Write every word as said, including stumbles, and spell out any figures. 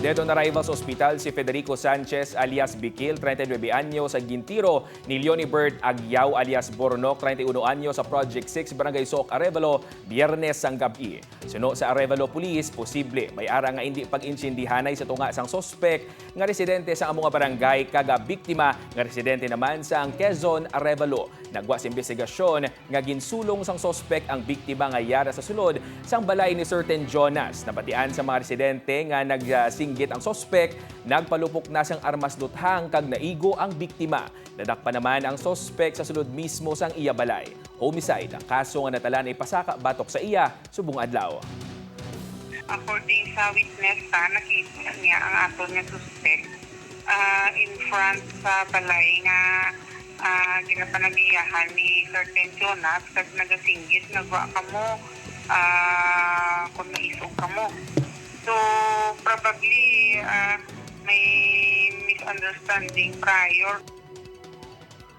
Dead on arrival sa ospital si Federico Sanchez alias Bikil, treinta y nueve anyos, sa gintiro ni Leonibert Aguiao alias Bornok, treinta y uno anyos, sa Project six, Barangay Soc, Arevalo, Biyernes sang gab-i. Suno sa Arevalo Police, posible may ara nga indi pag-intindihanay sa tunga sang suspek nga residente sa amo nga barangay kag biktima nga residente naman sang Quezon, Arevalo. Nagwa sa imbestigasyon nga ginsulong sang suspek ang biktima nga yara sa sulod sang balay ni Certain Jonas. Nabatian sa mga residente nga nagsinggit ang suspek, nagpalupok na sang armas luthang kag naigo ang biktima. Nadakpan naman ang suspek sa sulod mismo sang iya balay. Homicide ang kaso nga natalaan ipasaka batok sa iya subong adlaw. According sa witness, ta, nakita niya ang aton nga suspek ah, in front sa balay nga ah, ginapanagiyahan ni Certain Jonas, kag nagasinggit nga wa kamo ah, kung naisog kamo. So, probably ah, may misunderstanding prior.